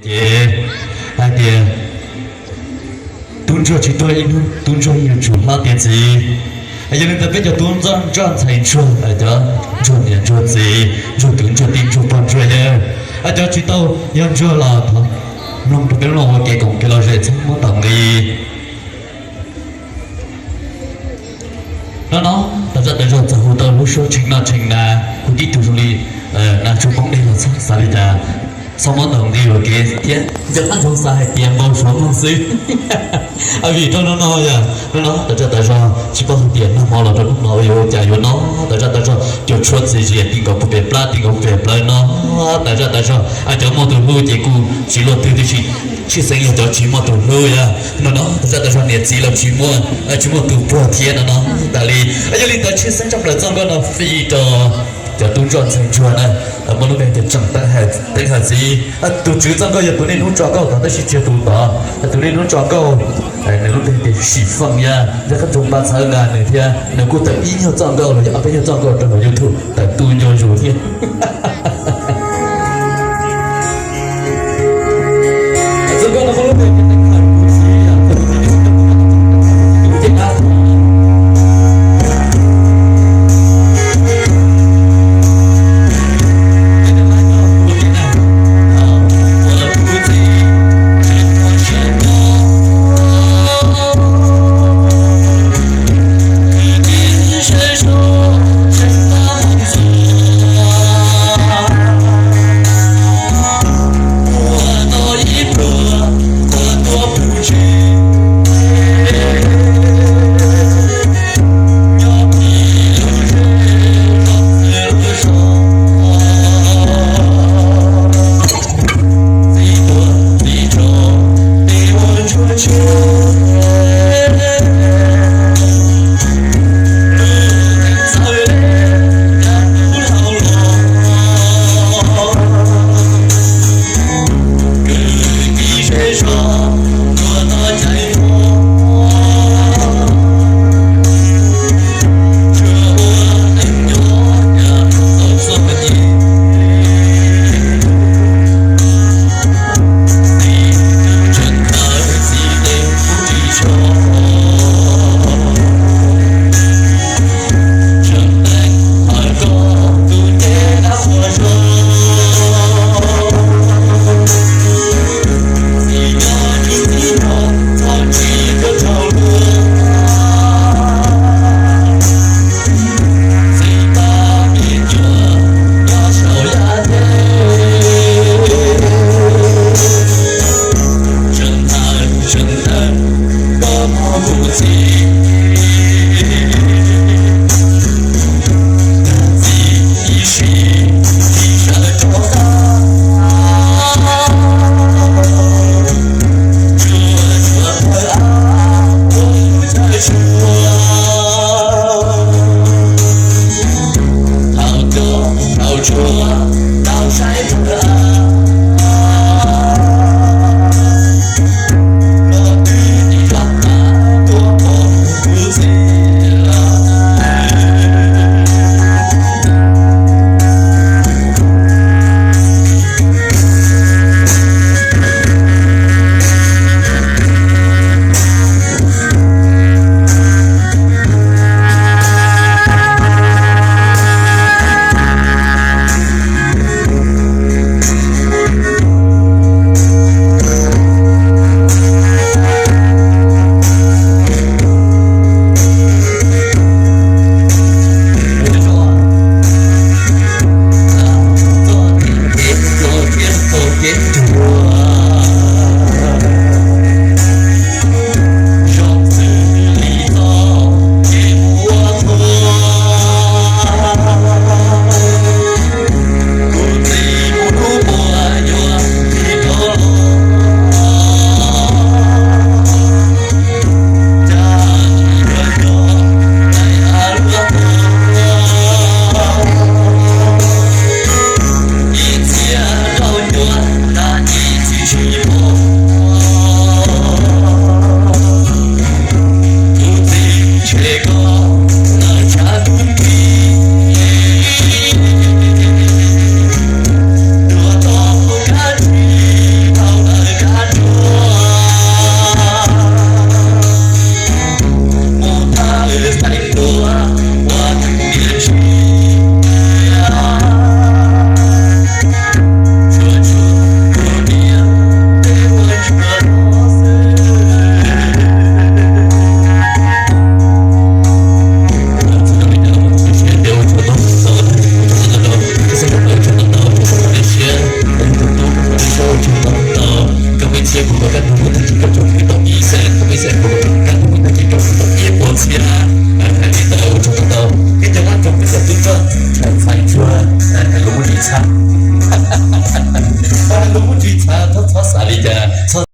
Ces hais tias tub ntsuag tsis tuag ib hnub, tub ntsuag yeej yuav tsum hlob tiav txiv. Yog li ntawd peb cov tub ntsuag ntxhais ntsuag, cov ntsuag niam ntsuag txiv, ntsuag kwv ntsuag tij ntsuag pog ntsuag yawg, cov tsis tau yog ntsuag los thov mloog rau peb mloog ua kev koom kev lom zem txhob muab tau nqi. No no, tas zaj tas zog txawm hu tau lub suab tshee noj tshee na, hu tib tug zoo li nas tsuag poob dej los txhob xav li cas, txhob muab ntaus nqi ua ke thiab nco qab ntsoov xav hais tias npau suav mloog xwb. Vim rau no no yog no no tas zaj tas zog tsis paub hais tias nag hmo los rau hnub no yuav ua cas yuav no, tas zaj tas zog cua tshuab txias zias ti nkaus puag pem plab ti nkaus puag pem plawv no, tas zaj tas zog cov muaj tus hlub ces kuj tsis luaj twg tib si, tshwj xeeb yog cov tsis muaj tus hlub yog no no tas zaj tas zog niam txiv los tsis muaj, tsis muaj tus puag thiab no no tas li. Yog li ntawd tshwj xeeb tshaj plaws txoj nkauj no fij rau cov tub ntsuag ntxhais ntsuag na, muaj lub npe tias tseem teeb hawm txiv. Tus tswv txoj nkauj yog tus niaj hnub tso nkauj tod tab sis tsis yog tus tod, tus niaj hnub tso nkauj, nws lub npe tias Sim Feej yog, nco qab ntsoov npaj txhawb nqa nws thiab nws kuj tawm ib nyuag txoj nkauj los yog ob peb nyuag txoj nkauj rau hauv YouTube tawm tuaj nco zus thiab.